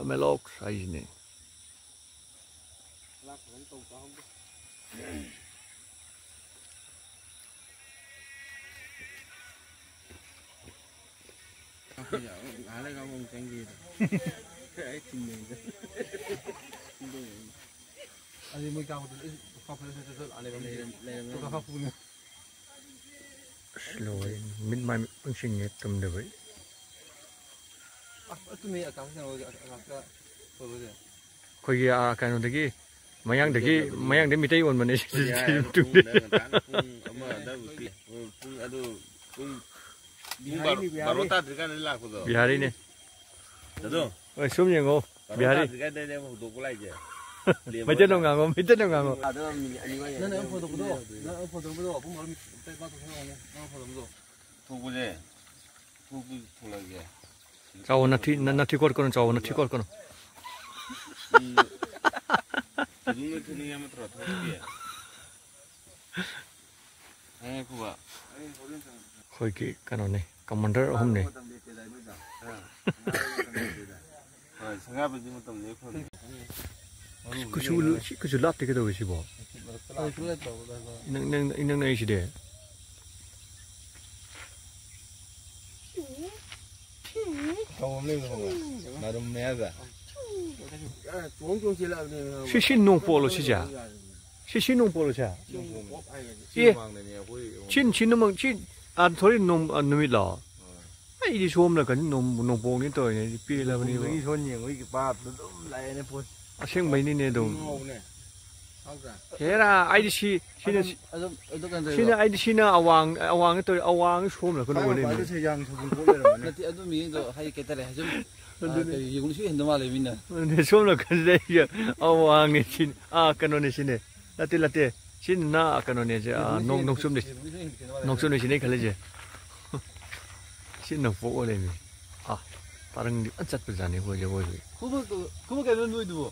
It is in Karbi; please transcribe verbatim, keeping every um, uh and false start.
Melok saisne. Slow, min mai pungsing nge tum de bai. Khoi ya, kano dagi, mayang dagi, mayang de mitai on mane. Ya, tum de. Pung, pung, ama, ada bukti. Pung, aduh, pung, pung Bihari bar-, ni, Bihari. Baro ta dri kan ni laku to. Bihari ne. Dado. Oi, sum yang oh. Baro Bihari. Ta dri kan ni, ni, dok kulai je. Macam dong ngango, macam dong ngango. Ada mi, ani wa ya. Na, na, photo, photo. Na, photo, photo. Pung baru mi, tai batu sana ni. Na, photo, photo. Thuk bule. Thuk bule thuk lagi. Chau na thi, na, na thi kor kono, chau na thi kor kono. Hmm. Thudung ni thudung ya matro thuk ya. Eh, kuba. Khoi ke kano ne, commander ahum ne. Kuchu, kuchu lat ke do si bo. Inang, inang, inang na isi de. Si si nong polo si ja. Si si nong polo si ja. Ye. Chin, chin nong, chin, an thori nong, an numit lo. Ai, di som la kan nong, nong pong ni to, ni pi la ni. Ni son ni, oi, ki pa, dum la ne pon. Aseng bai ni ne dum. Hera, ai di si, si na, si na, ai di si na awang, awang to, awang som la kan ne. Nanti adu mi do hai kita le, hajum. Yung si hendo male mina. Ne som la kan de ya, awang ni chin, ah, kano ne chin ne. Late, late. Chin na kano ne je, ah, nong, nong sum ne. Nong sum ne chin ne khale je. Chin nong po le mi. Ah, parang di anchat pe jani ho je ho je. Kuba, kuba kano nui du.